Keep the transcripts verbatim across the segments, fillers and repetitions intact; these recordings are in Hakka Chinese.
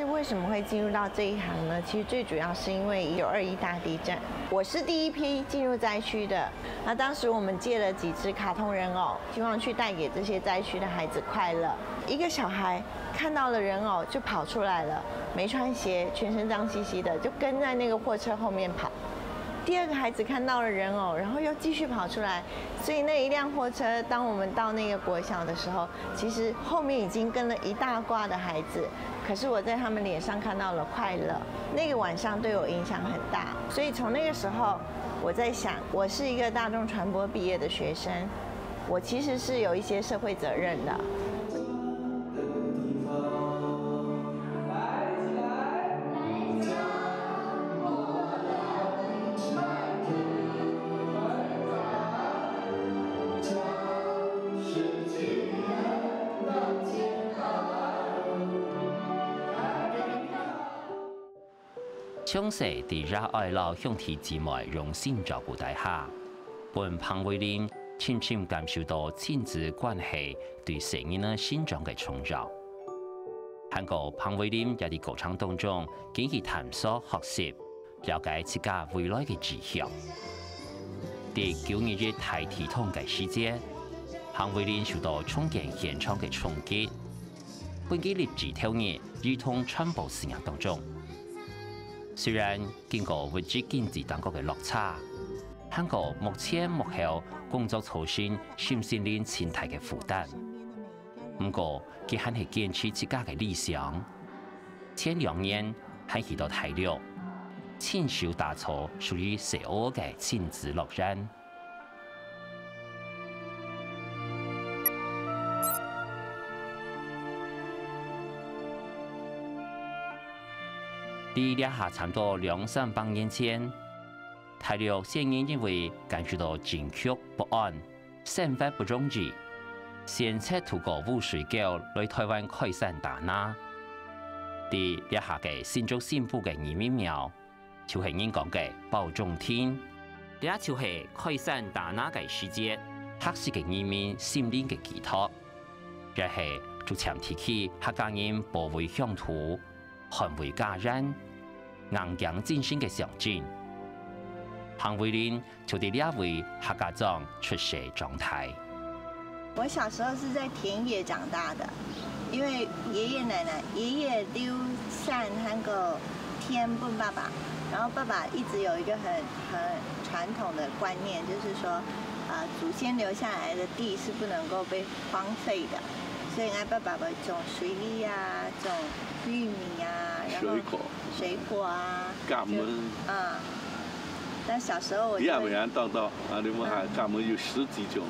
为什么会进入到这一行呢？其实最主要是因为一九二一大地震，我是第一批进入灾区的。那当时我们借了几只卡通人偶，希望去带给这些灾区的孩子快乐。一个小孩看到了人偶就跑出来了，没穿鞋，全身脏兮兮的，就跟在那个货车后面跑。第二个孩子看到了人偶，然后又继续跑出来，所以那一辆货车，当我们到那个国小的时候，其实后面已经跟了一大挂的孩子，可是我在他们脸上看到了快乐。那个晚上对我影响很大，所以从那个时候，我在想，我是一个大众传播毕业的学生，我其实是有一些社会责任的。从細在爺哀摎兄弟姊妹用心照顧底下，分彭惠玲深深感受到親子關係對細人仔成長个重要。還過彭惠玲也在過程當中繼續探索學習，了解自家未來个志向。在九二一大地動个時節，彭惠玲受到重建現場个衝擊，分佢立即投入兒童傳播事業當中。雖然經過物質經濟當中个落差，還過幕前幕後工作造成身心靈盡大个負擔，毋過佢還係堅持自家个理想。前兩年還去到大陸，親手打造屬於細人个親子樂園。 在這下差毋多兩三百年前，大陸先人因為感受到政局不安，生活不容易，選擇渡過汙水溝來臺灣開山打林。在這下个新竹新埔个義民廟，就係人講个包中亭。這就係開山打林个時節，客事个義民心靈个寄託，也係逐漸提起客家人保衛鄉土、捍衛家園、硬頸精神个象徵。彭惠玲就在這位客家莊出世長大。我小时候是在田野长大的，因为爷爷奶奶，爷爷留山還過田分爸爸，然后爸爸一直有一个很很传统的观念，就是说，啊、祖先留下来的地是不能够被荒废的，所以俺爸爸会种水梨啊，种玉米啊，然后水果，水果啊，柑仔。就，嗯，那小时候我就會，你也沒人到到啊，你們還柑仔有十幾種。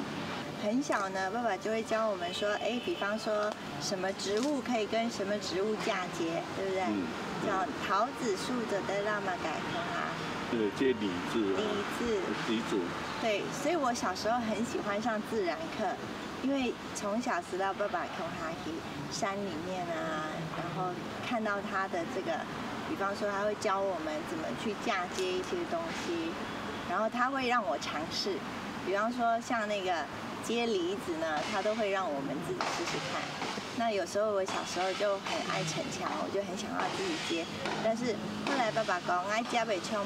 很小呢，爸爸就会教我们说，哎，比方说什么植物可以跟什么植物嫁接，对不对？嗯，嗯。像桃子樹就得拉嘛改啊。對，這梨子啊。梨子。梨子。对，所以我小时候很喜欢上自然课，因为从小知道爸爸送他去山里面啊，然后看到他的这个，比方说他会教我们怎么去嫁接一些东西，然后他会让我尝试，比方说像那个接梨子呢，他都会让我们自己试试看。那有时候我小时候就很爱逞强，我就很想要自己接，但是后来爸爸讲，哎，接袂像，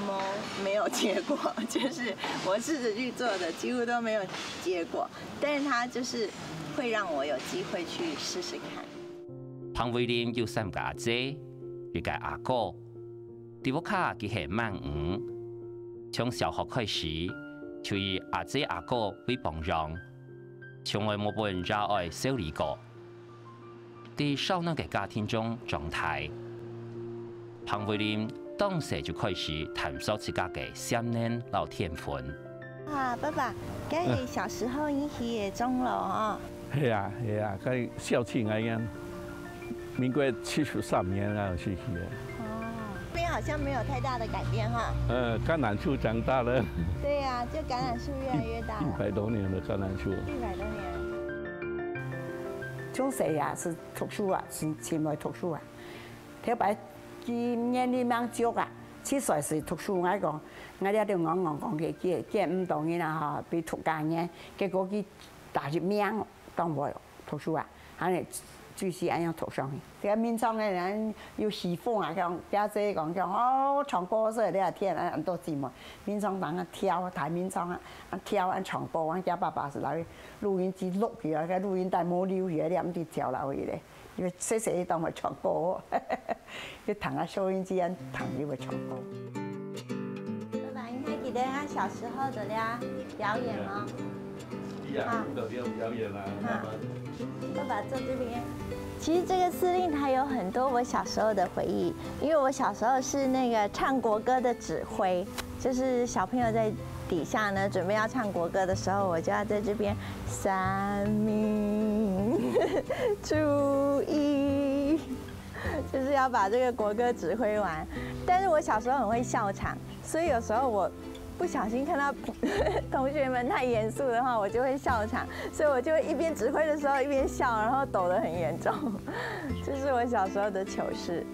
没有结果，就是我试着去做的，几乎都没有结果。但是他就是会让我有机会去试试看。彭惠玲有三个阿姊，一个阿哥，在屋下佢係滿女。從小學開始，就以阿姊阿哥為榜樣，從來無分爺哀疏離過。在燒暖个家庭中長大，彭惠玲當細就開始探索自家个潛能摎天分。啊，爸爸，該係小時候你去个鐘樓哦。係啊，係啊，該校慶啊，應該民國七十三年啊，就去个。哦，這邊好像沒有太大的改變哈。呃，橄欖樹長大了。對呀，就橄欖樹越來越大了。一百多年的橄欖樹。一百多年。從細也係讀書啊，盡盡愛讀書啊。頭擺佢年齡吂足啊，七歲時讀書，𠊎講，𠊎這兜戇戇戇个，見見毋到人啊吼，比讀家人，結果佢大一名當會讀書啊，恁呢水是恁樣拖上去。這个眠床个人有喜歡啊，講姐姐講講哦，唱歌係這个天啊，恁多姊妹眠床頂啊跳，大眠床啊，啊跳啊唱歌，阮家爸爸係來錄音機錄起來，个錄音帶無留起來，你毋知跳落去咧。因為細細當會唱歌，去聽啊收音機啊，聽你會唱歌。爸爸，你還記得他小時候的啦表演嗎？ 呀，我表演啦，爸爸坐這邊。其實這個司令台有很多我小時候的回憶，因為我小時候是那個唱國歌的指揮，就是小朋友在底下呢準備要唱國歌的時候，我就要在這邊三民主義，就是要把這個國歌指揮完。但是我小時候很會笑場，所以有時候我不小心看到同學們太嚴肅的話，我就會笑場，所以我就會一邊指揮的時候一邊笑，然後抖得很嚴重。這是我小時候的糗事。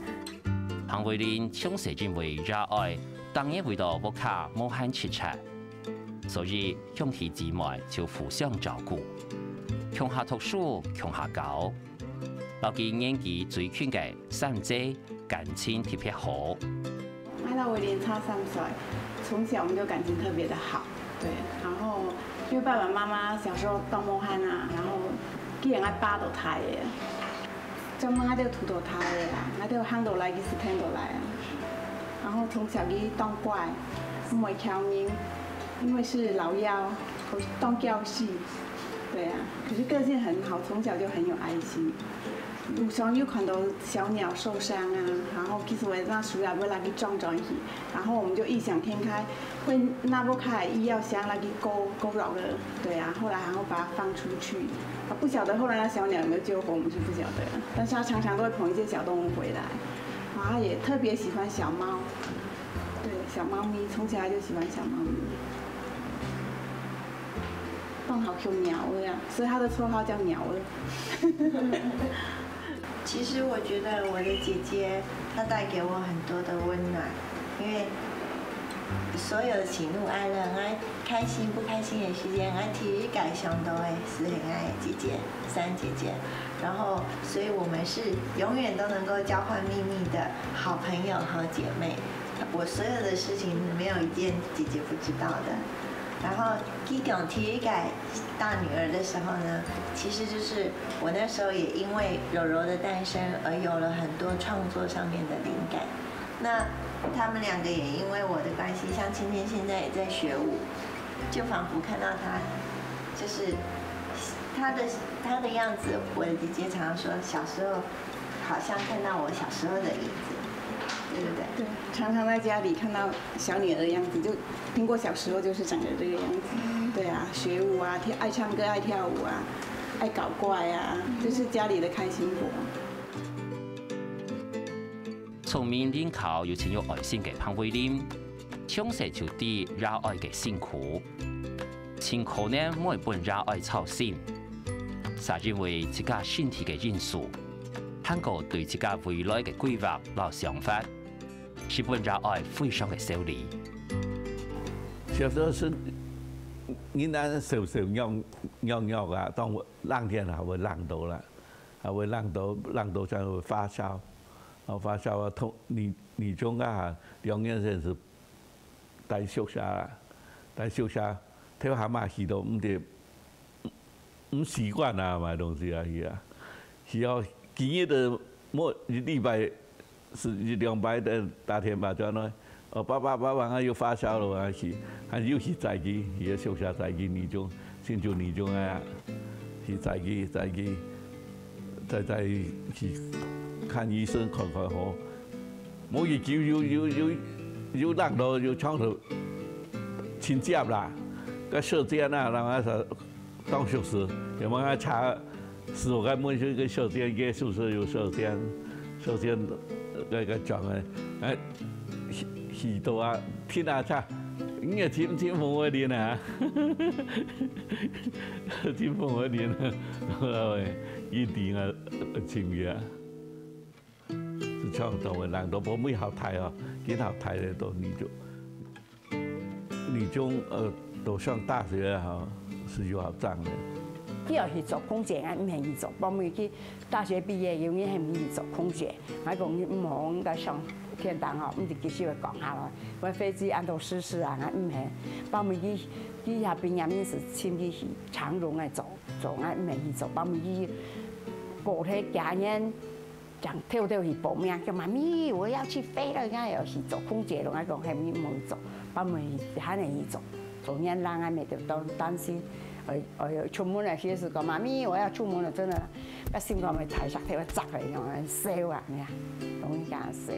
彭惠玲從細因為熱愛，逐日為到屋下無閒直掣，所以兄弟姊妹就互相照顧，共下讀書，共下教，摎佢年紀最近个三姊感情特別好。我摎惠玲差三歲，從小我們就感情特別的好。對，然後因為爸爸媽媽小時候當無閒啊，然後既然愛巴肚大个，專門愛就土豆大个啊，愛就行到來佢係聽到來啊。然後從小佢當乖，毋會噭人，因為是老幺，當嬌細。對啊，可是個性很好，從小就很有愛心。路上有看到小鳥受傷啊，然後其實我也那時候也會來去撞撞去，然後我們就異想天開，會拿屋下醫藥箱來去勾勾藥的，對啊，後來還會把它放出去，啊不曉得後來那小鳥有沒有救活，我們是不曉得，但是它常常都會捧一些小動物回來，然後它也特別喜歡小貓，對，小貓咪，從小它就喜歡小貓咪。放好 Q 鳥儿啊，所以它的綽號叫鳥儿。其實我覺得我的姐姐她帶給我很多的溫暖，因為所有的喜怒哀樂，愛開心不開心的時間，愛第一个想到的是很愛的姐姐，三姐姐。然後，所以我們是永遠都能夠交換祕密的好朋友、好姐妹。我所有的事情沒有一件姐姐不知道的。然後，佢講第一个大女兒的時候呢，其實就是我那時候也因為柔柔的誕生而有了很多創作上面的靈感。那他們兩個也因為我的關係，像芊芊現在也在學舞，就仿佛看到她，就是她的她的樣子。我的姐姐常常說，小時候好像看到我小時候的影子，對不對？對，常常在家裡看到小女兒的樣子，就聽過小時候就是長得這個樣子。對啊，學舞啊，跳，愛唱歌，愛跳舞啊，愛搞怪啊，就是家裡的開心果。聰明靈巧又盡有愛心个彭惠玲，從細就知熱愛个辛苦，盡可能毋會分熱愛操心，也因為自家身體个因素，還過對自家未來个規劃摎想法，使分熱愛非常个受力。小時候係人家瘦瘦弱弱弱啊，當冷天還會冷到啦，還會冷到冷到像會發燒，啊發燒啊痛，你你中啊兩年前係帶宿舍啦，帶宿舍，頭下嘛去到毋得毋習慣啊，買東西啊去啊，去到今日的某一禮拜 係一兩擺个打電話轉來，哦，爸爸爸爸，我又發燒了，我去，還又去載佢，去个宿舍載佢，你就，先就你就啊，去載佢，載佢，載載去看醫生，看看好。無幾久又又又又冷到又嗆到，真接啦，个舌尖啊，然後說當時是，有無啊查 係，𠊎該問係个小店，个宿舍有小店，小店該个講个，哎，去去到啊，聽啊查，你个親親朋會連啊，親朋會連啊，一定啊，親个啊。係唱到个人都無乜好睇哦，幾好睇个都你就。 你中呃，都上大學哈，係有好賺个。佢愛去做空姐，𠊎毋肯去做。包尾佢大學畢業，因為還毋去做空姐，𠊎講你毋好，你該上天堂吼，毋知幾時會降下來。𠊎飛機恁多失事啊，𠊎毋肯。包尾佢，佢遐畢業，𠊎係請佢去長榮來做，做，𠊎毋肯去做。包尾佢過去幾年， 正偷偷去報名，講媽咪，我要去飛了，𠊎要去做空姐了。𠊎講，嘿，你莫做，包尾還能去做，做年人啊，每天都擔心，哎，哎，出門了，隨時講媽咪，我要出門了，真的，該心肝會大石頭砸了，那種笑啊，那樣，容易跟他笑。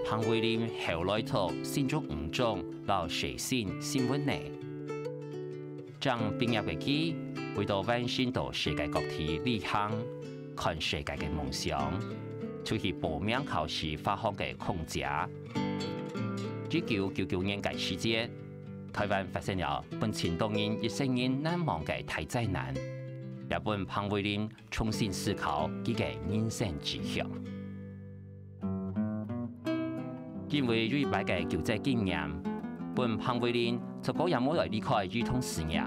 彭惠玲後來讀新竹五中摎世新新聞系。 正畢業个佢，為著完成到世界各地旅行、看世界个夢想，就去報名考試發放个空姐。一九九九年个時節，台灣發生了分盡多人一生人難忘个大災難，也分彭惠玲 重新思考佢个人生志向。因為有一擺个求職經驗，分彭惠玲就再也無來離開兒童事業，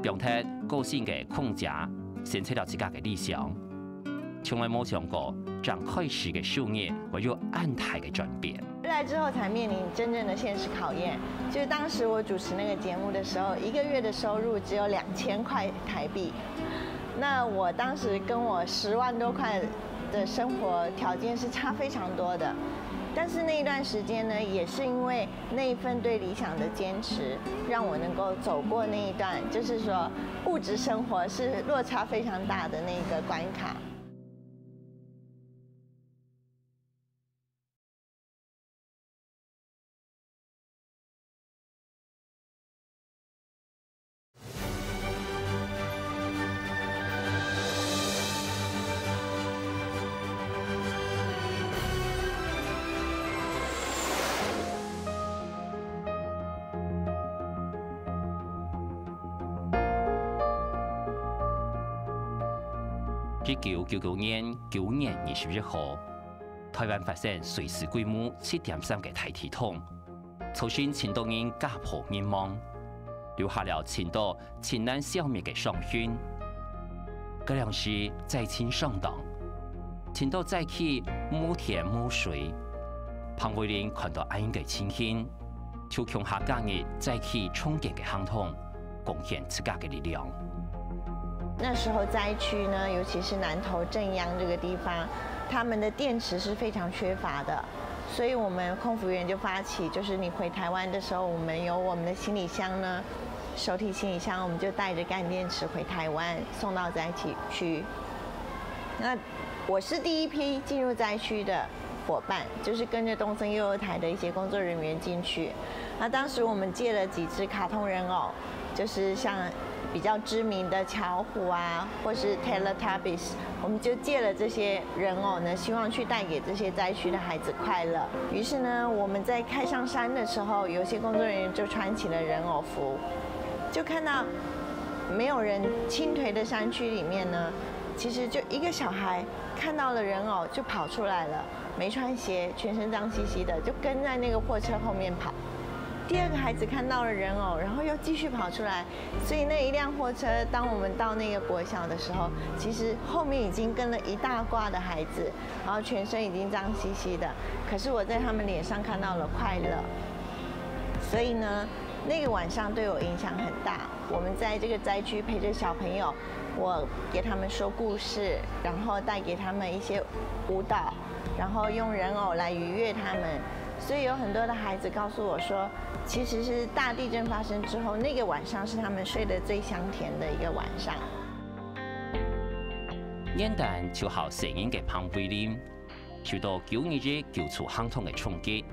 放忒高薪个空姐，選擇了自家个理想。從來無想過，正開始个收入會有恁大个轉變。回來之後才面臨真正的現實考驗，就是當時我主持那個節目的時候，一個月的收入只有兩千塊台幣。 那我當時跟我十萬多塊的生活條件是差非常多的，但是那一段時間呢，也是因為那一份對理想的堅持，讓我能夠走過那一段，就是說物質生活是落差非常大的那個關卡。 一九九九年九月二十一號，台灣發生臊屍規模七點三个大地動，造成盡多人家破人亡，留下了盡多盡難消滅个傷痕。該量時災情相當，盡多災區無電無水。彭惠玲看到恁樣个情形，就共下加入災區重建个行動，貢獻自家个力量。那時候災區呢，尤其是南投正央這個地方，他們的電池是非常缺乏的，所以我們空服員就發起，就是你回台灣的時候，我們有我們的行李箱呢，手提行李箱，我們就帶著乾電池回台灣，送到災區。那我是第一批進入災區的伙伴，就是跟著東森幼幼台的一些工作人員進去。那當時我們借了幾隻卡通人偶，就是像比較知名的巧虎啊，或是Teletubbies，我們就借了這些人偶呢，希望去帶給這些災區的孩子快樂。於是呢，我們在開上山的時候，有些工作人員就穿起了人偶服，就看到沒有人青苔的山區裡面呢，其實就一個小孩看到了人偶就跑出來了，沒穿鞋，全身髒兮兮的，就跟在那個貨車後面跑。第二個孩子看到了人偶，然後又繼續跑出來，所以那一輛貨車，當我們到那個國小的時候，其實後面已經跟了一大掛的孩子，然後全身已經髒兮兮的，可是我在他們臉上看到了快樂。所以呢，那個晚上對我影響很大。我們在這個災區陪著小朋友，我給他們說故事，然後帶給他們一些舞蹈，然後用人偶來愉悅他們。所以有很多的孩子告訴我說，其實是大地震發生之後，那個晚上是他們睡得最香甜的一個晚上。原旦就好細人个彭惠玲，受到九二一救助行動个衝擊，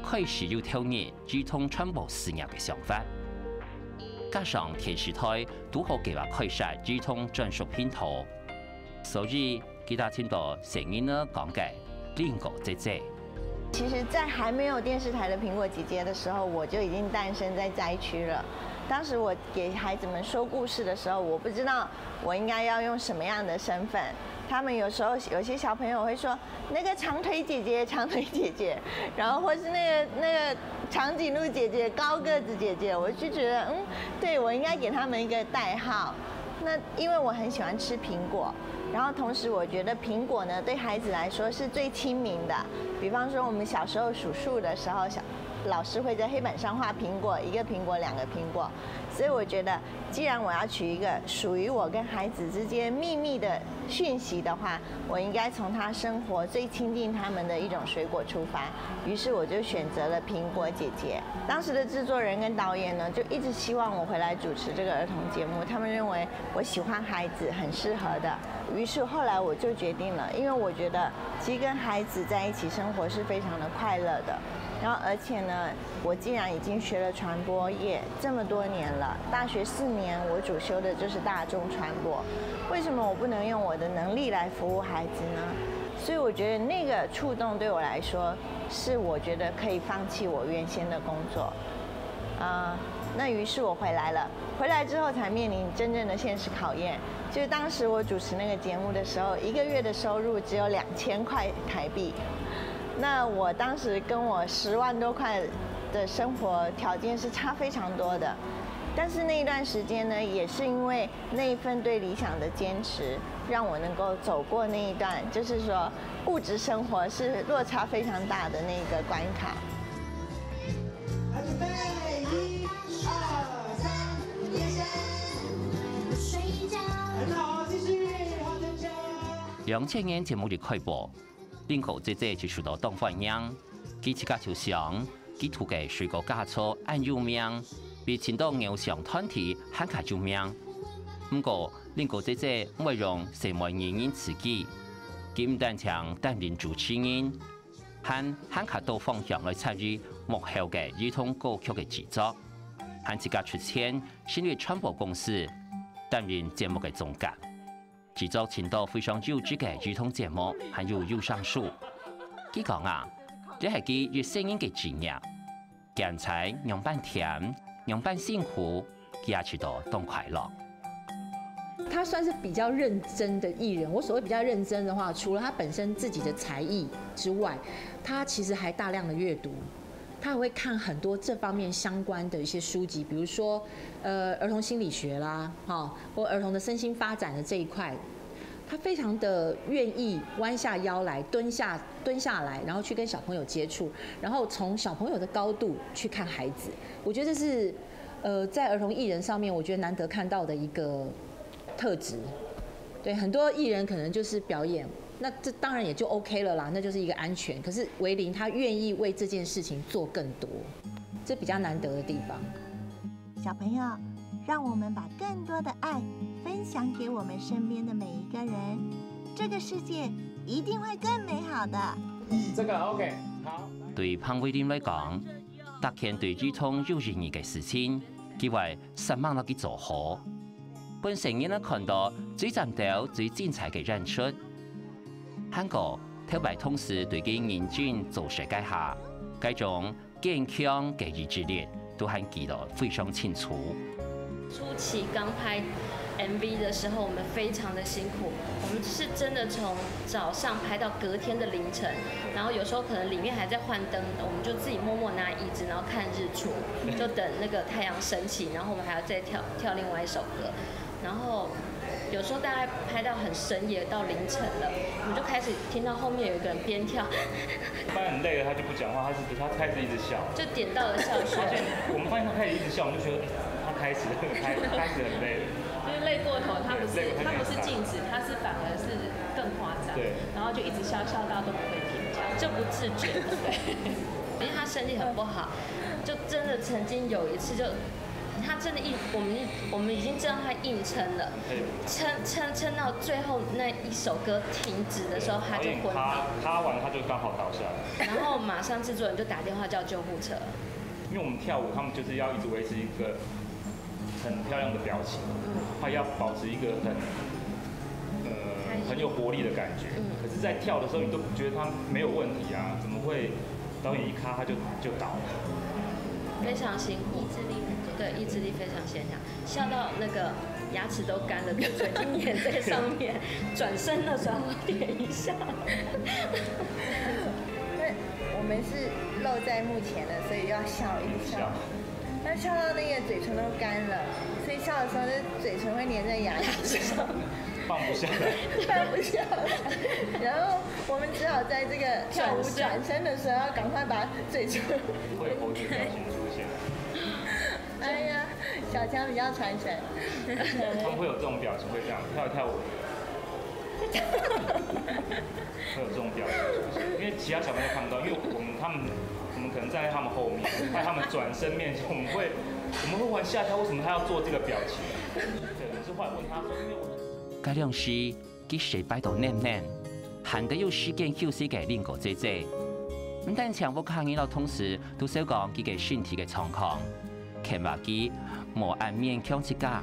開始有投入兒童傳播事業个想法。加上電視台拄好計畫開設兒童專屬頻道，所以佢就尋到細人仔講个Lingo姐姐。其實，在還沒有電視台的蘋果姐姐的時候，我就已經誕生在災區了。當時我給孩子們說故事的時候，我不知道我應該要用什麼樣的身份，他们有时候有些小朋友会说那个长腿姐姐，长腿姐姐，然后或是那个那个长颈鹿姐姐、高个子姐姐，我就觉得嗯，对，我应该给他们一个代号。那因为我很喜欢吃苹果，然后同时我觉得苹果呢对孩子来说是最亲民的。比方说我们小时候数数的时候，小老师会在黑板上画苹果，一个苹果，两个苹果，所以我觉得既然我要取一个属于我跟孩子之间秘密的讯息的话，我应该从他生活最亲近他们的一种水果出发。于是我就选择了苹果姐姐。当时的制作人跟导演呢，就一直希望我回来主持这个儿童节目，他们认为我喜欢孩子，很适合的。于是后来我就决定了，因为我觉得其实跟孩子在一起生活是非常的快乐的。然后而且呢，我既然已经学了传播业这么多年了，大学四年我主修的就是大众传播，为什么我不能用我的能力来服务孩子呢？所以我觉得那个触动对我来说，是我觉得可以放弃我原先的工作。啊、那于是我回来了。回来之后才面临真正的现实考验，就是当时我主持那个节目的时候，一个月的收入只有两千块台币。那我当时跟我十万多块的生活条件是差非常多的，但是那一段时间呢，也是因为那一份对理想的坚持，让我能够走过那一段，就是说物质生活是落差非常大的那个关卡。两千年节目个开播，林哥姐姐就受到当欢迎，佢自家就想，佢塗个水果家族恁有名，比尋到偶像團體還較有名。毋過，林哥姐姐毋會用細妹人認自己，佢毋單淨擔任主持人，還還較多方向來參與幕後个兒童歌曲个製作，還自家出錢成立傳播公司，擔任節目个總監。 製作盡多非常優質个兒童節目，還有有聲書。佢講啊，這係佢一生人个志業，兼差仰般悿，仰般辛苦，佢也試到當快樂。他算是比较认真的艺人。我所谓比较认真的话，除了他本身自己的才艺之外，他其实还大量的阅读。他还会看很多这方面相关的一些书籍，比如说，呃，儿童心理学啦，哈，或儿童的身心发展的这一块，他非常的愿意弯下腰来，蹲下蹲下来，然后去跟小朋友接触，然后从小朋友的高度去看孩子。我觉得这是，呃，在儿童艺人上面，我觉得难得看到的一个特质。对，很多艺人可能就是表演，那这当然也就 OK 了啦，那就是一个安全。可是维林他愿意为这件事情做更多，这比较难得的地方。小朋友，让我们把更多的爱分享给我们身边的每一个人，这个世界一定会更美好的。这个 OK，好。对彭維林來講，逐件對兒童有意義个事情，佢會煞猛落去做好。 分細人仔看到最嶄斗、最精彩个演出。還過，頭擺同事對佢認真做事該下，該種堅強个意志力都還記得非常清楚。初期剛拍 M V 的时候，我们非常的辛苦，我们是真的从早上拍到隔天的凌晨，然后有时候可能里面还在换灯，我们就自己默默拿椅子，然后看日出，就等那个太阳升起，然后我们还要再跳跳另外一首歌。然后有时候大概拍到很深夜到凌晨了，我们就开始听到后面有一个人边跳，他很累了，他就不讲话，他是他开始一直笑，就点到了笑穴。我们发现他开始一直笑，我们就觉得他开始开开始很累了。就是累过头，他不是他不是静止，他是反而是更夸张，对，然后就一直笑笑到都不会停，这样就不自觉。因为他身体很不好，就真的曾经有一次就。他真的硬，我们我们已经知道他硬撑了，撑撑撑到最后那一首歌停止的时候，他就昏倒，他完他就刚好倒下来，然后马上制作人就打电话叫救护车，因为我们跳舞，他们就是要一直维持一个很漂亮的表情，他要保持一个很呃很有活力的感觉，可是，在跳的时候你都觉得他没有问题啊，怎么会导演一卡他就就倒了？非常辛苦，意志力很坚对，意志力非常坚强，笑到那个牙齿都干了，嘴唇已经黏在上面，转身的时候要点一下。对，我们是露在幕前的，所以要笑，一直笑。那笑到那个嘴唇都干了，所以笑的时候，那嘴唇会黏在牙齿上，放不下来。放不下来。然后我们只好在这个跳舞转身的时候，要赶快把嘴唇。会有猴子表情出现。哎呀，小强比较传神。他们会有这种表情，会这样跳一跳舞，会有这种表情出现，因为其他小朋友看不到，因为我们他们我们可能站在他们后面，在他们转身面前，我们会我们会玩吓他，为什么他要做这个表情？对，我们是后来问他说，因为我。該量時，佢細擺到嫩嫩，還得有時間休息个林哥姐姐。毋單淨屋下人摎同事都笑講佢个身體个狀況，肯話佢無恁勉強自家。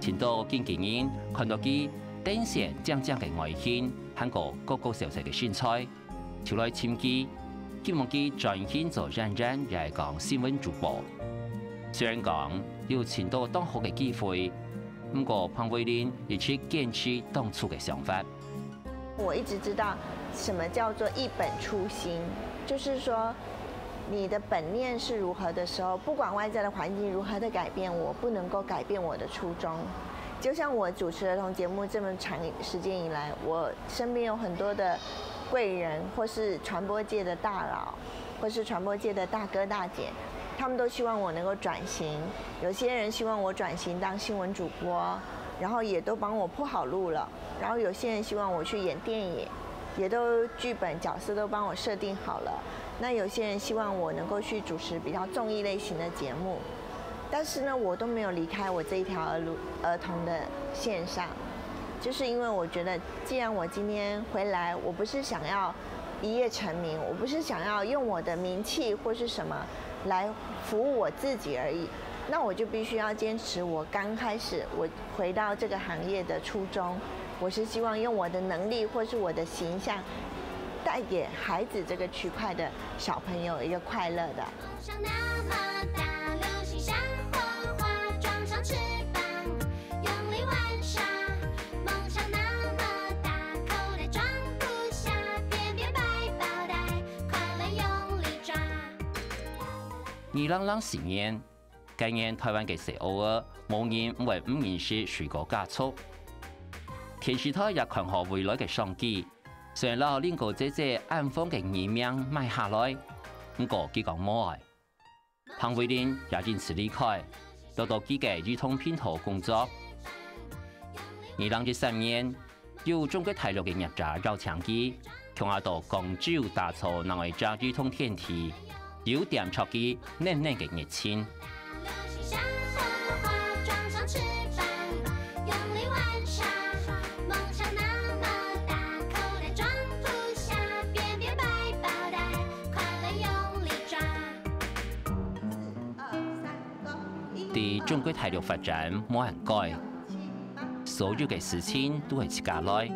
盡多經紀人看到佢登時靚靚个外形，還過高高瘦瘦个身材，就來尋佢，希望佢轉型做演員，也係講新聞主播。雖然講有盡多當好个機會，毋過彭慧玲一直堅持當初个想法。我一直知道什么叫做一本初心，就是说你的本念是如何的时候，不管外在的环境如何的改变，我不能够改变我的初衷。就像我主持儿童节目这么长时间以来，我身边有很多的贵人，或是传播界的大佬，或是传播界的大哥大姐，他们都希望我能够转型。有些人希望我转型当新闻主播，然后也都帮我铺好路了。然后有些人希望我去演电影，也都剧本角色都帮我设定好了。那有些人希望我能够去主持比较综艺类型的节目，但是呢，我都没有离开我这一条儿路儿童的线上，就是因为我觉得，既然我今天回来，我不是想要一夜成名，我不是想要用我的名气或是什么来服务我自己而已，那我就必须要坚持我刚开始我回到这个行业的初衷，我是希望用我的能力或是我的形象，带给孩子这个区块的小朋友一个快乐的。梦想那么大，流星像火花，装上翅膀，用力玩耍。梦想那么大，口袋装不下，便别百宝袋，快乐用力抓。二零零四年，該年台灣个細孲仔無人毋會毋認識水果家族。電視台也看好未來个商機，雖然摎林哥姐姐恁紅个藝名買下來，毋過佢講無愛。彭慧玲也因此離開，落到佢个兒童頻道工作。二零一三年，有中國大陸个業者邀請佢，共下到廣州打造另外一隻兒童天地，有點著佢嫩嫩个熱情。 流星像火花，裝上翅膀，用力玩耍。梦想那么大，口袋装不下，便别百宝袋，快乐用力抓。在中國大陸發展無恁該，所有个事情都係自家來，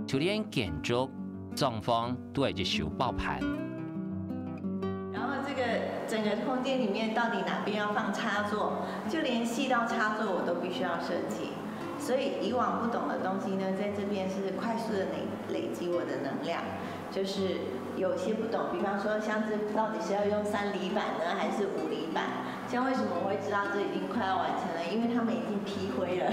就連建築、裝潢都係一手包辦。然后这个整个空间里面到底哪边要放插座，就连细到插座我都必须要设计。所以以往不懂的东西呢，在这边是快速的累累积我的能量。就是有些不懂，比方说箱子到底是要用三里板呢，还是五里板？像为什么我会知道这已经快要完成了？因为他们已经批灰了。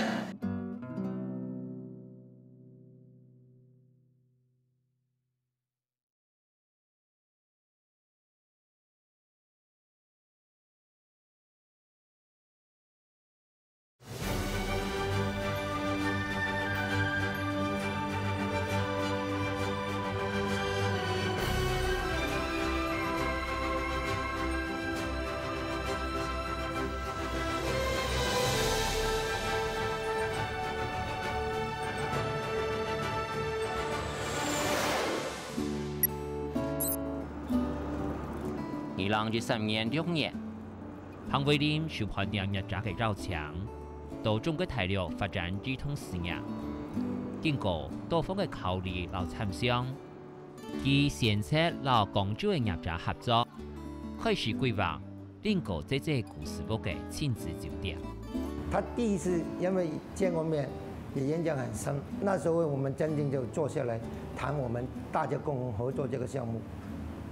二零一三年六月，彭慧玲受飯店業者个邀請，到中國大陸發展兒童事業。經過多方个考慮摎參詳，佢選擇摎廣州个業者合作，開始規劃另个姐姐故事屋个亲子酒店。他第一次因为见过面，也印象很深。那时候我们真正就坐下来谈我们大家共同合作这个项目。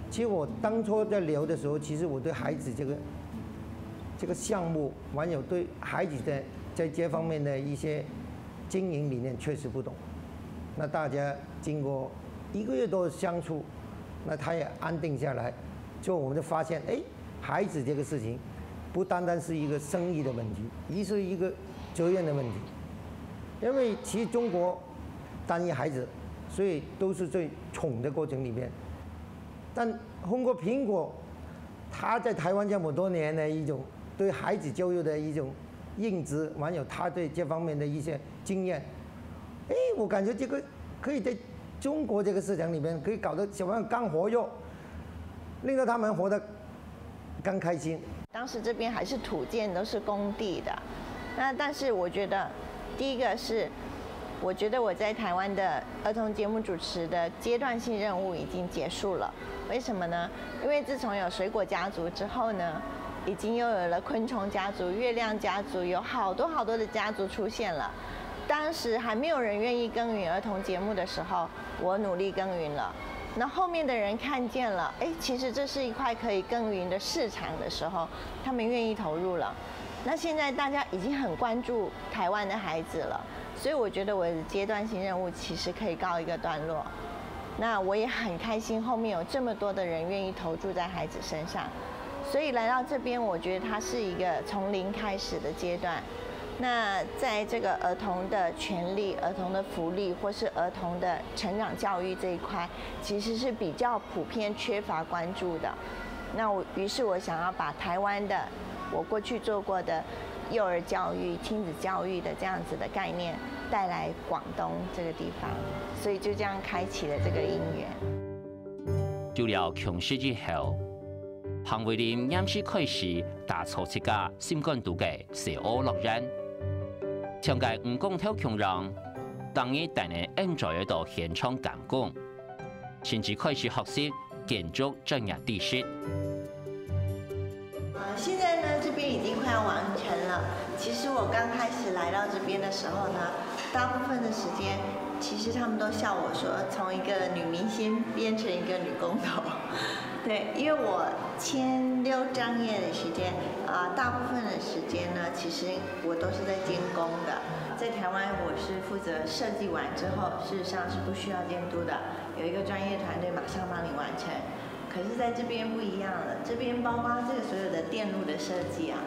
其实我当初在聊的时候，其实我对孩子这个这个项目，还有对孩子的在这方面的一些经营理念确实不懂。那大家经过一个月多的相处，那他也安定下来，就我们就发现，哎，孩子这个事情不单单是一个生意的问题，也是一个责任的问题。因为其实中国单一孩子，所以都是最宠的过程里面。但通过苹果，他在台湾这么多年的一种对孩子教育的一种认知，还有他对这方面的一些经验，哎，我感觉这个可以在中国这个市场里面可以搞得小朋友更活跃，令到他们活得更开心。当时这边还是土建，都是工地的。那但是我觉得，第一个是，我觉得我在台湾的儿童节目主持的阶段性任务已经结束了。为什么呢？因为自从有水果家族之后呢，已经又有了昆虫家族、月亮家族，有好多好多的家族出现了。当时还没有人愿意耕耘儿童节目的时候，我努力耕耘了。那后面的人看见了，哎，其实这是一块可以耕耘的市场的时候，他们愿意投入了。那现在大家已经很关注台湾的孩子了，所以我觉得我的阶段性任务其实可以告一个段落。那我也很开心，后面有这么多的人愿意投注在孩子身上，所以来到这边，我觉得它是一个从零开始的阶段。那在这个儿童的权利、儿童的福利，或是儿童的成长教育这一块，其实是比较普遍缺乏关注的。那我，于是我想要把台湾的我过去做过的幼儿教育、亲子教育的这样子的概念带来广东这个地方，所以就这样开启了这个因缘。除了共事以后，彭惠琳也是开始打造自家心肝肚个小屋乐园，像个五工头共樣，当日带你 enjoy 到现场赶工，甚至开始学习建筑专业知识。呃，现在呢，这边已经快要完成了。其实我刚开始来到这边的时候呢，大部分的时间，其实他们都笑我说，从一个女明星变成一个女工头。对，因为我前六个月的时间，啊、大部分的时间呢，其实我都是在监工的。在台湾，我是负责设计完之后，事实上是不需要监督的，有一个专业团队马上帮你完成。可是在这边不一样了，这边包括这个所有的电路的设计啊，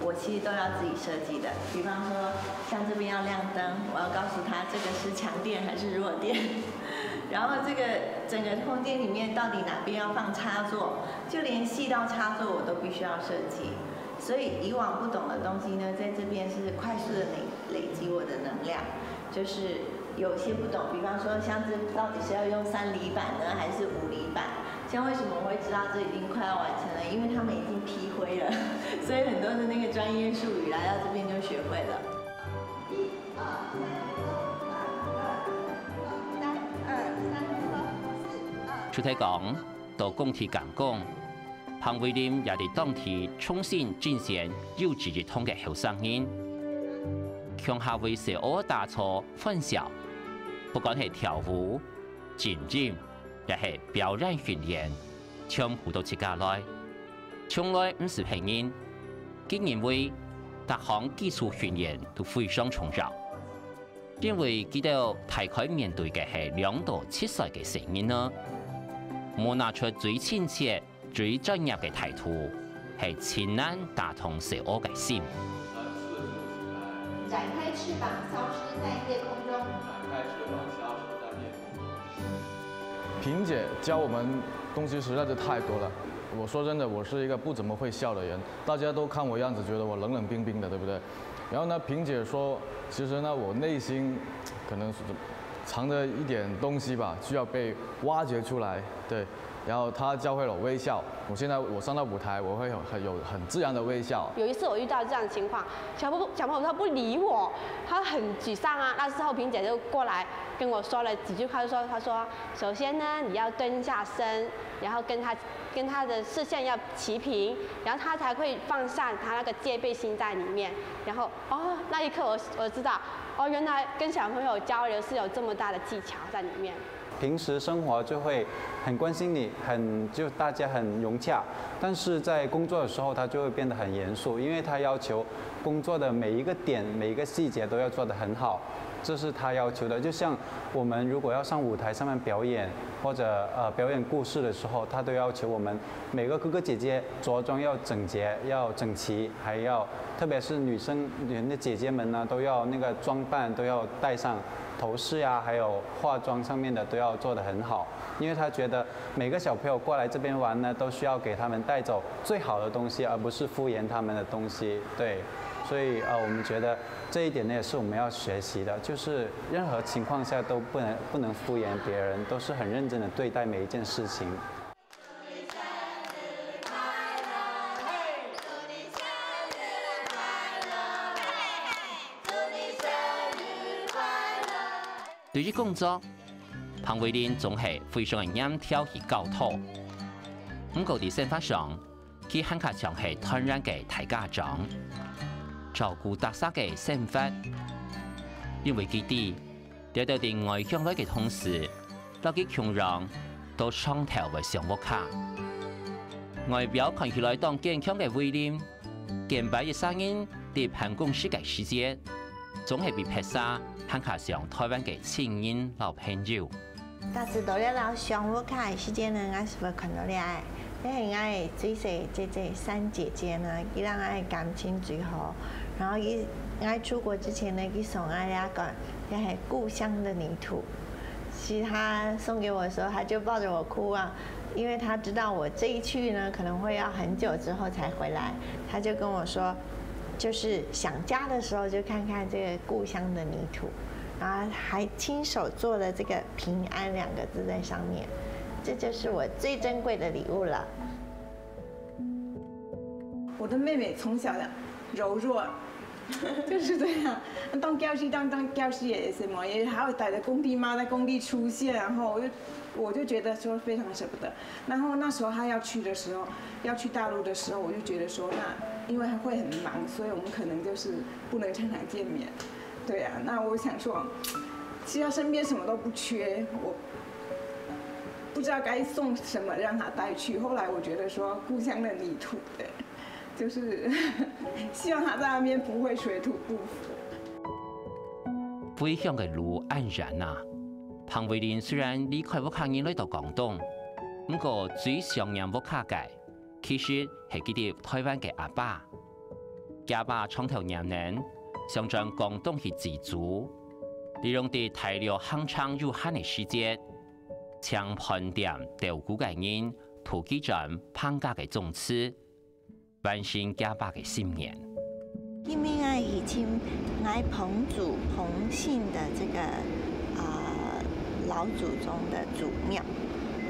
我其实都要自己设计的。比方说，像这边要亮灯，我要告诉他这个是强电还是弱电，然后这个整个空间里面到底哪边要放插座，就连细到插座我都必须要设计。所以以往不懂的东西呢，在这边是快速的累累积我的能量，就是有些不懂，比方说像这到底是要用三厘板呢，还是五厘板？像为什么我会知道这已经快要完成了？因为他们已经批灰了，所以很多的那个专业术语来到这边就学会了。一二三，三二三，四二。除忒講到工地趕工，彭惠琳也在當地重新展現有志一同个後生人，共下為小屋打造歡笑，不管係跳舞、剪輯，也係表演訓練，全部都自家來，從來毋使別人。佢認為，逐項技術訓練都非常重要，因為佢兜大概面對个係兩到七歲个細人仔，無拿出最親切、最專業个態度，係盡難打動細人仔个心。展開翅膀，消失在夜空中。萍姐教我们东西实在是太多了。我说真的，我是一个不怎么会笑的人，大家都看我样子觉得我冷冷冰冰的，对不对？然后呢，萍姐说，其实呢，我内心可能是藏着一点东西吧，需要被挖掘出来。对，然后他教会了我微笑。我现在我上到舞台，我会有很有很自然的微笑。有一次我遇到这样的情况，小朋小朋友他不理我，他很沮丧啊。那时候萍姐就过来跟我说了几句话，就说他说，首先呢你要蹲下身，然后跟他跟他的视线要齐平，然后他才会放下他那个戒备心在里面。然后哦，那一刻我我知道，哦，原来跟小朋友交流是有这么大的技巧在里面。平时生活就会很关心你，很就大家很融洽，但是在工作的时候他就会变得很严肃，因为他要求工作的每一个点、每一个细节都要做得很好，这是他要求的。就像我们如果要上舞台上面表演，或者呃表演故事的时候，他都要求我们每个哥哥姐姐着装要整洁、要整齐，还要特别是女生、女的姐姐们呢，都要那个装扮都要带上头饰呀，还有化妆上面的都要做得很好，因为他觉得每个小朋友过来这边玩呢，都需要给他们带走最好的东西，而不是敷衍他们的东西。对，所以呃，我们觉得这一点呢也是我们要学习的，就是任何情况下都不能不能敷衍别人，都是很认真的对待每一件事情。对于工作，彭惠玲总系非常个念头去教导。毋过在生活上，佢還較像係團圓个大家長，照顧大家个生活。因為佢知，這兜對外鄉來个同事，摎佢共樣，都常透會想屋下。外表看起來當堅強个惠玲，見擺一儕人在辦公室个時節，總係比別儕還較像台灣个親人摎朋友。 大家都在聊想屋下个時間呢，𠊎係會看到這个，這係𠊎个最細姐姐三姐姐呢，佢摎𠊎个感情最好。然後佢，𠊎出國之前呢，佢送𠊎這个，這係故鄉的泥土。其實他送給我的時候，他就抱着我哭啊，因為他知道我這一去呢，可能會要很久之後才回來，他就跟我說，就是想家的時候就看看這個故鄉的泥土，然後還親手做了這個 平安兩個字在上面，這就是我最珍貴的禮物了。我的妹妹從小的柔弱，就是這樣。當教師，當當教師也是嘛，也還要帶著工地嘛，在工地出現，然後我就我就覺得說非常捨不得。然後那時候她要去的時候，要去大陸的時候，我就覺得說，那因為會很忙，所以我們可能就是不能常常見面。對啊，那我想說，其實她身邊什麼都不缺，我不知道該送什麼讓她帶去。後來我覺得說，故鄉的泥土，對，就是希望她在那邊不會水土不服。歸鄉个路恁遠啊！彭惠玲雖然離開屋下人來到廣東，毋過最想念屋下个，其實係佢在台灣个阿爸。厥爸長透念等，想轉廣東去祭祖，利用在大陸行程有限个時節，請飯店鬥古个人，渡佢轉彭家个宗祠，完成厥爸个心願。 因為𠊎以前𠊎彭祖彭姓的這個呃老祖宗的祖廟，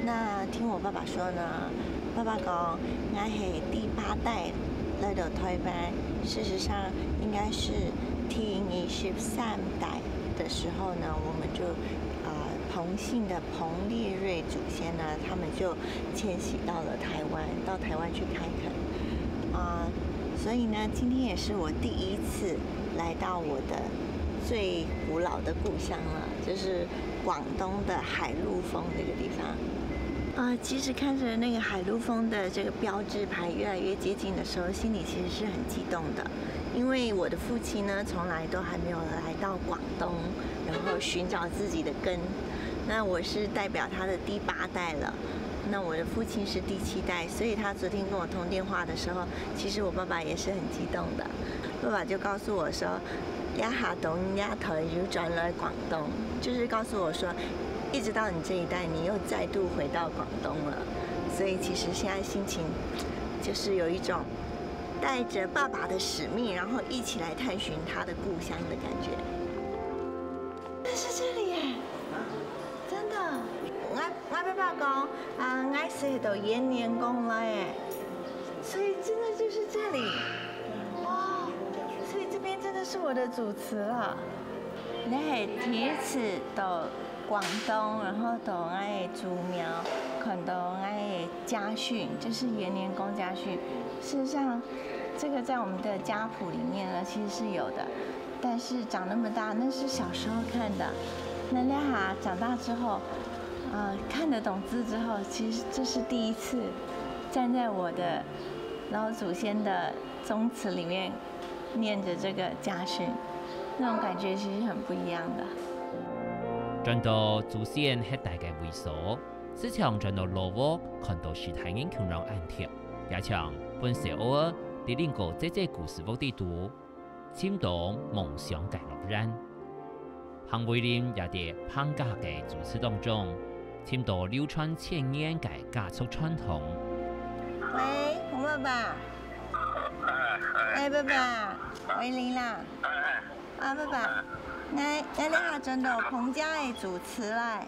那聽我爸爸說呢，爸爸講，𠊎係第八代來到台灣，事實上應該是第二十三代的時候呢，我們就呃彭姓的彭烈瑞祖先呢，他們就遷徙到了台灣，到台灣去開墾啊、所以呢，今天也是我第一次來到我的最古老的故鄉了，就是廣東的海陸豐這個地方。啊、其實看著那個海陸豐的這個標誌牌越來越接近的時候，心裡其實是很激動的，因為我的父親呢，從來都還沒有來到廣東，然後尋找自己的根。那我是代表他的第八代了，那我的父親是第七代，所以他昨天跟我通電話的時候，其實我爸爸也是很激動的。爸爸就告訴我說，這下同這代又轉來廣東，就是告訴我說，一直到你這一代，你又再度回到廣東了。所以其實現在心情就是有一種帶著爸爸的使命，然後一起來探尋他的故鄉的感覺。是這裡耶，真的。我我爸爸講，啊，啊，𠊎係到員林宮來誒，所以真的就是這裡，哇，所以這邊真的是我的祖祠了。𠊎係第一次到廣東，然後到𠊎个祖廟，看到𠊎个家訓，就是員林宮家訓。事實上，這個在我們的家譜裡面呢，其實是有的。 但是長那麼大，那是小時候看的。那這下長大之後，呃，看得懂字之後，其實這是第一次站在我的老祖先的宗祠裡面念著這個家訓，那種感覺其實很不一樣的。轉到祖先歇坮个位所，時常轉到老屋，看到序大人共樣恁貼，也像分細孲仔在恁个姐姐故事屋裡肚， 尋到夢想个樂園。彭惠玲也在彭家个祖祠當中，尋到流傳千年个家族傳統。喂，洪爸爸。哎，爸爸，惠玲啦。啊，爸爸，𠊎，𠊎這下轉到彭家个祖祠來。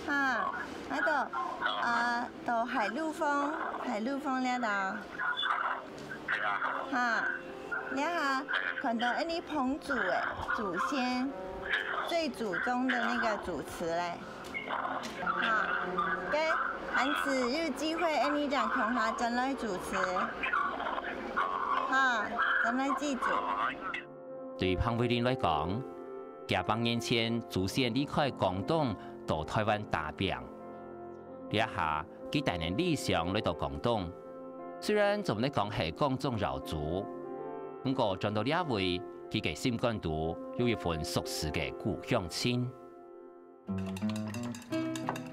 哈，𠊎到，啊，到海陸豐，海陸豐這搭。 哈，這下看到恁呢彭祖誒，祖先，最祖宗的那個祖祠嘞。哈，該，下次有機會恁呢正共下轉來祖祠。哈，轉來祭祖。對彭惠玲來講，幾百年前祖先離開廣東到臺灣打拚，這下 佢帶等理想來到廣東，雖然做毋得講係廣東饒族，毋過轉到這位，佢个心肝肚有一份熟事个故鄉情。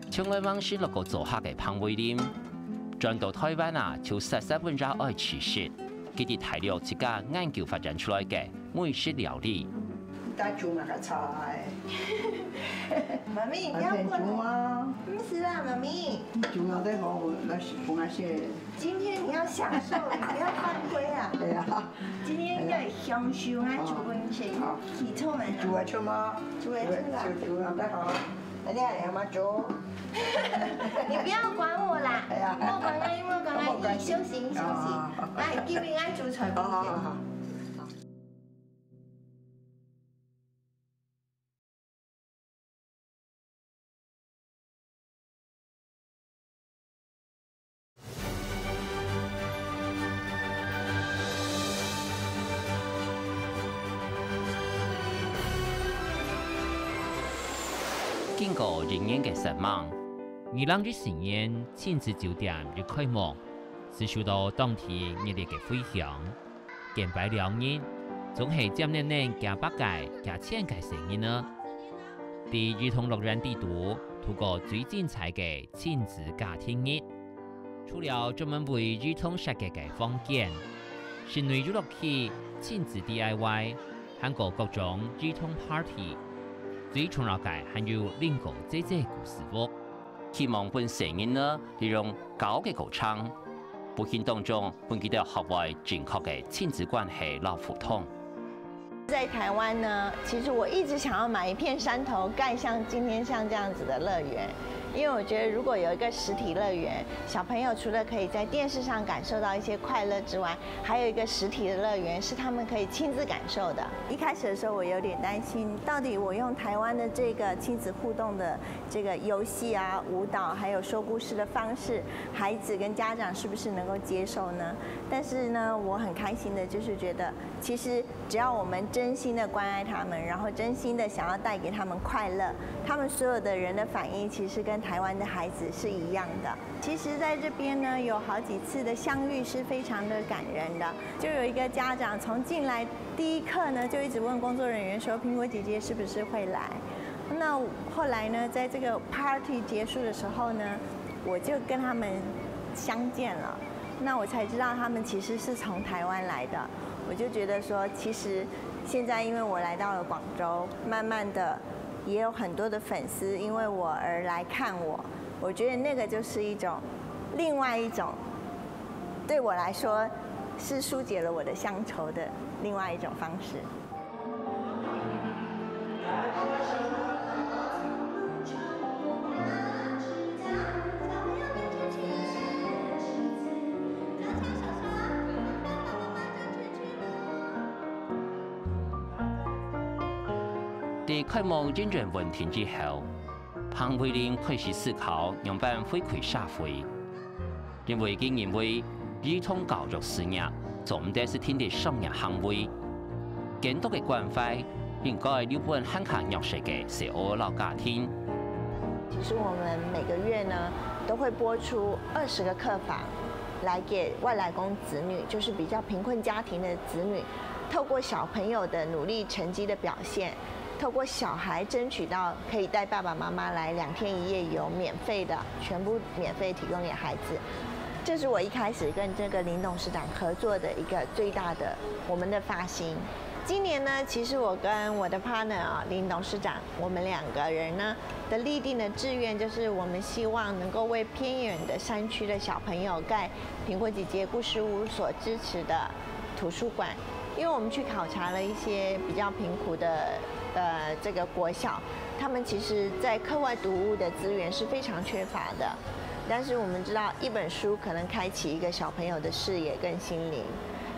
從來吂識落過灶下个彭惠玲，轉到臺灣啊，就煞煞穩也愛試食佢在大陸自家研究發展出來个 美食料理。你打煮麼个菜？媽咪，你要過來。啊，對，煮啊。毋係啦，媽咪。你煮啊，對吼，來，分𠊎食。今天你要享受，你不要犯規啊。對啊。今天要享受啊，煮分你食。好。起床啊。煮啊，出嗎？煮啊，出啦。煮，煮啊，對吼。 哎呀，哎呀，媽祖。你不要管我啦，哎呀。莫管𠊎，莫管𠊎，莫管。你休息，你休息。啊。來，今日𠊎煮菜分你食。好，好，好，好。 經過一年个煞猛，二零一四年親子酒店一開幕，就受到當地熱烈个迴響。 見擺兩日，總係接等等幾百個、幾千個細人仔。在兒童樂園裡肚，度過最精彩个親子家庭日。除了專門為兒童設計个房間、室內遊樂區、親子D I Y，還過各種兒童party，最重要个還有恁个姐姐故事屋。 希望分細人仔利用教个過程，無形當中分佢兜學會正確个親子關係摎互動。在台灣呢，其實我一直想要買一片山頭，蓋像今天像這樣子的樂園，因為我覺得如果有一個實體樂園，小朋友除了可以在電視上感受到一些快樂之外，還有一個實體的樂園是他們可以親自感受的。一開始的時候，我有點擔心，到底我用台灣的這個親子互動的 這個遊戲啊、舞蹈，還有說故事的方式，孩子跟家長是不是能夠接受呢？但是呢，我很開心的，就是覺得其實只要我們真心的關愛他們，然後真心的想要帶給他們快樂，他們所有的人的反應其實跟台灣的孩子是一樣的。其實在這邊呢，有好幾次的相遇是非常的感人的。就有一個家長從進來第一刻呢，就一直問工作人員說：「蘋果姐姐是不是會來？」 那後來呢，在這個party結束的時候呢，我就跟他們相見了。那我才知道他們其實是從台灣來的。我就覺得說，其實現在因為我來到了廣州，慢慢的也有很多的粉絲因為我而來看我。我覺得那個就是一種，另外一種，對我來說是紓解了我的鄉愁的另外一種方式。在開幕應援文定之後，彭惠玲開始思考仰般回饋社會，因為佢認為兒童教育事業做毋得係停在商業行為，更多个關懷應該留分還較弱勢个細阿嫺摎家庭。其實我們每個月呢，都會撥出二十個客房，來給外來工子女，就是比較貧困家庭的子女，透過小朋友的努力成績的表現，透過小孩爭取到可以帶爸爸媽媽來兩天一夜遊，免費的，全部免費提供給孩子。這是我一開始跟這個林董事長合作的一個最大的我們的發心。今年呢，其實我跟我的 partner 啊，林董事長，我們兩個人呢的立定的志願，就是我們希望能夠為偏遠的山區的小朋友蓋貧困姐姐故事屋所支持的圖書館，因為我們去考察了一些比較貧苦的呃这个国小，他們其實在課外讀物的資源是非常缺乏的。但是我們知道，一本書可能開啟一個小朋友的視野跟心靈，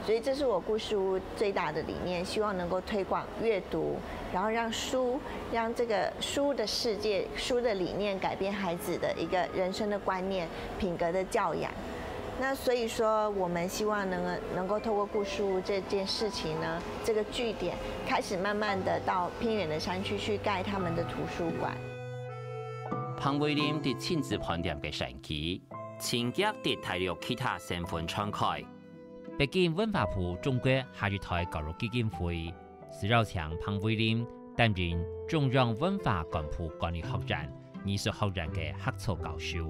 所以這是我故事屋最大的理念，希望能夠推廣閱讀，然後讓書，讓這個書的世界、書的理念改變孩子的一個人生的觀念、品格的教養。那所以說，我們希望能能夠透過故事屋這件事情呢，這個據點開始慢慢的到偏遠的山區去蓋他們的圖書館。彭惠玲在親子飯店个山區， 盡遽在大陸其他省份傳開。北京文化部中國下一代教育基金會，係邀請彭惠玲擔任中央文化幹部管理學院藝術學院个客座教授，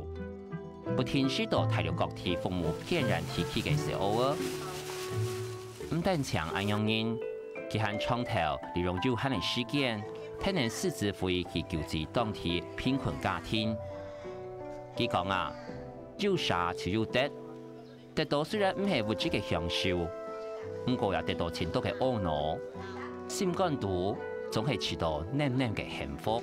不定時到大陸各地服務偏遠地區个細阿嫺。毋單淨恁樣人，佢還長透利用有限个時間，跈等獅子會去救濟當地貧困家庭。佢講啊， 有捨就有得。得到雖然毋係物質个享受，毋過也得到盡多个阿腦，心肝肚總係試著暖暖个幸福。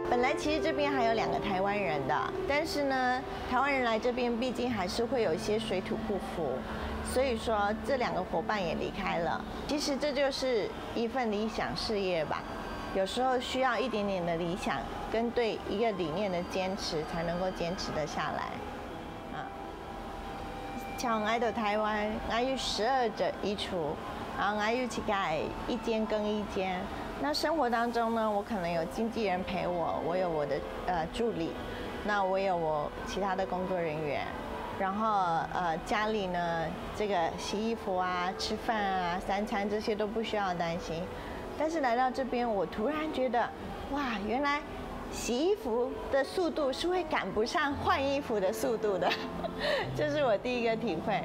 本來其實這邊還有兩個台灣人的，但是呢，台灣人來這邊畢竟還是會有一些水土不服，所以說這兩個夥伴也離開了。其實這就是一份理想事業吧。 有時候需要一點點的理想跟對一個理念的堅持，才能夠堅持得下來。啊，像𠊎到台灣，𠊎有十二隻衣櫥，然後𠊎有自家一間更衣間。那生活當中呢，我可能有經紀人陪我，我有我的呃助理，那我有我其他的工作人員，然後呃家裡呢，這個洗衣服啊、吃飯啊、三餐這些都不需要擔心。 但是來到這邊，我突然覺得，哇，原來洗衣服的速度是會趕不上換衣服的速度的，這是我第一個體會。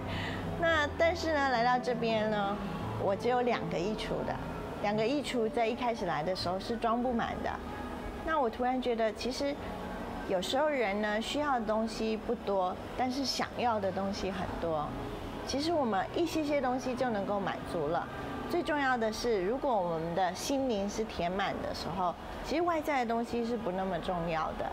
那但是呢，來到這邊呢，我只有兩個衣櫥的，兩個衣櫥在一開始來的時候是裝不滿的。那我突然覺得，其實有時候人呢需要的東西不多，但是想要的東西很多。其實我們一些些東西就能夠滿足了。最重要的是，如果我們的心靈是填滿的時候，其實外在的東西是不那麼重要的。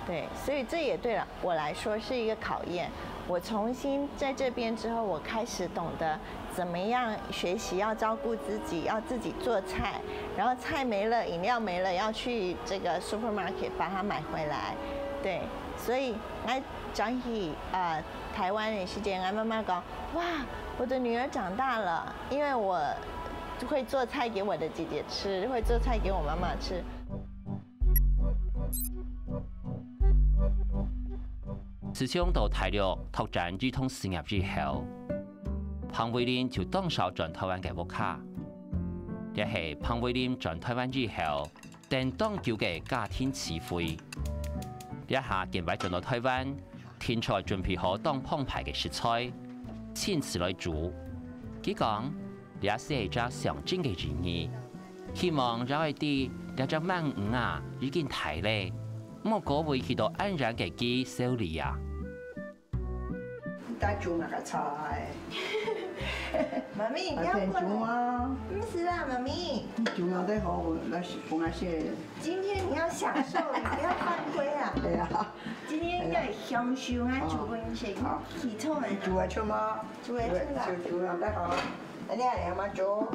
對，所以這也對了我來說是一個考驗。我重新在這邊之後，我開始懂得怎麼樣學習要照顧自己，要自己做菜，然後菜沒了，飲料沒了，要去這個 supermarket 把它買回來。對，所以來轉去呃台灣的時間，我媽媽講，哇，我的女兒長大了，因為我會做菜給我的姐姐吃，會做菜給我媽媽吃。自從到大陸拓展兒童事業以後，彭惠玲就當少轉台灣个屋下。這係彭惠玲轉台灣以後，等當久个家庭聚會。這下見擺轉到台灣，定著準備好當澎湃个食材，親自來煮。佢講， 這係一隻象徵个意義。希望也愛知這隻鰻魚啊已經大咧，莫過會去到恁遠个佢手裡啊。你打煮那個菜？媽咪，你要過來。啊，不是啦，媽咪。煮那個好，我來洗，我來洗。今天你要享受，你不要犯規啊。對啊。今天要享受，俺煮分你吃，起床了。煮啊，吃嗎？煮啊，吃啦。煮啊，太好了。你阿娘嘛做。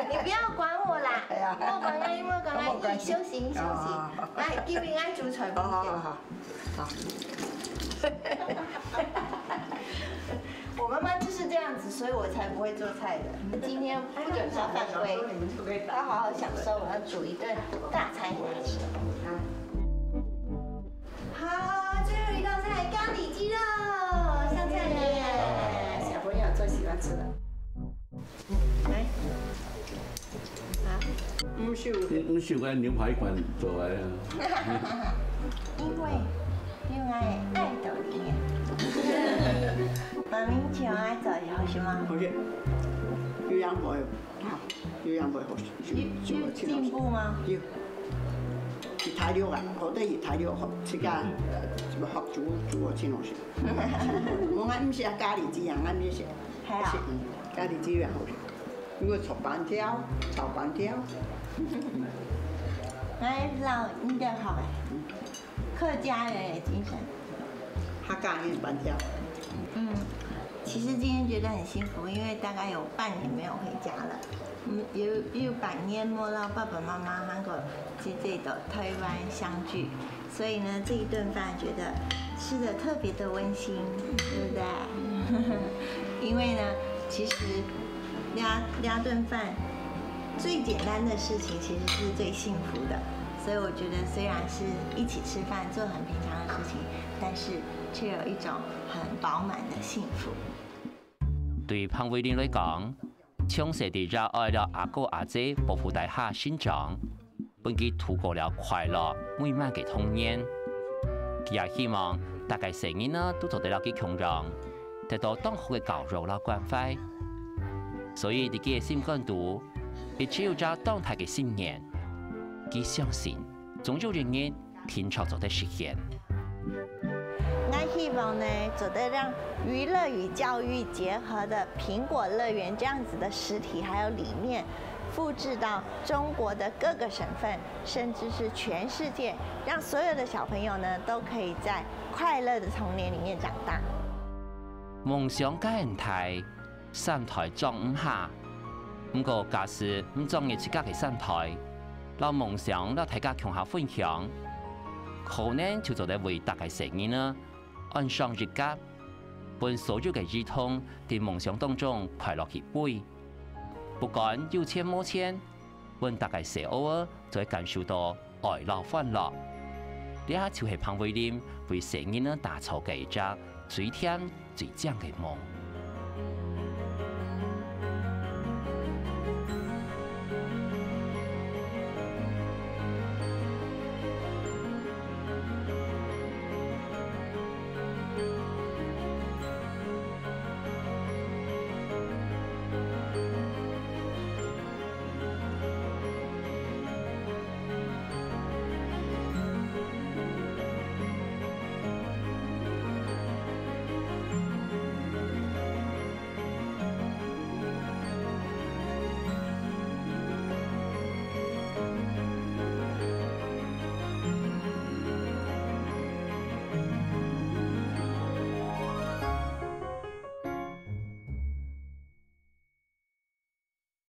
你不要管我啦，哎呀，莫管阿姨，莫管阿姨，休息，休息。啊。来，给我阿姨煮菜。好好好好。好。我妈妈就是这样子，所以我才不会做菜的。今天不准她犯规，她好好享受，我要煮一顿大餐给她吃。好，最后一道菜，咖喱鸡肉，上菜了。小朋友最喜欢吃的。来，好。毋係，毋係个牛排館做个啊。因為，因為愛豆裡面，媽咪請我做，好吃嗎？好吃，有樣會，啊，有樣會好吃，有，有進步嗎？有。 係大陸啊，好得係大陸學，自家，呃，學煮，煮个真好食。我𠊎毋識咖哩雞啊，𠊎毋識。係啊。嗯，咖哩雞也好食。因為炒粄條，炒粄條。來，老應該好哎，客家人的精神。客家人粄條。嗯，其實今天覺得很幸福，因為大概有半年沒有回家了。 嗯，有，有半年無摎爸爸媽媽還過姐姐到台灣相聚，所以呢，這一頓飯覺得吃得特別的溫馨，對不對？因為呢，其實這，這頓飯最簡單的事情其實是最幸福的，所以我覺得雖然是一起吃飯，做很平常的事情，但是卻有一種很飽滿的幸福。 對彭惠玲來講，從細在這愛摎阿哥阿姐保護底下成長，分佢度過了快樂美滿个童年。佢也希望逐個細人仔都做得摎佢共樣，得到當好个教育摎關懷。所以在佢个心肝肚，一直有隻當大个信念，佢相信總有一日 定著做得實現。𠊎希望呢，做得讓娛樂與教育結合的蘋果樂園這樣子的實體還有理念，複製到中國的各個省份，甚至是全世界，讓所有的小朋友呢，都可以在快樂的童年裡面長大。夢想蓋大， 山台裝毋下。毋過假使你裝入自家个山台，摎夢想摎大家共下分享，可能就做得為逐個細人仔安上一角，分所有个兒童在夢想當中快樂去飛。不管有錢無錢，分逐個細孲仔做得感受到愛摎歡樂。這就係彭惠玲為細人仔打造个一隻最甜最靚个夢。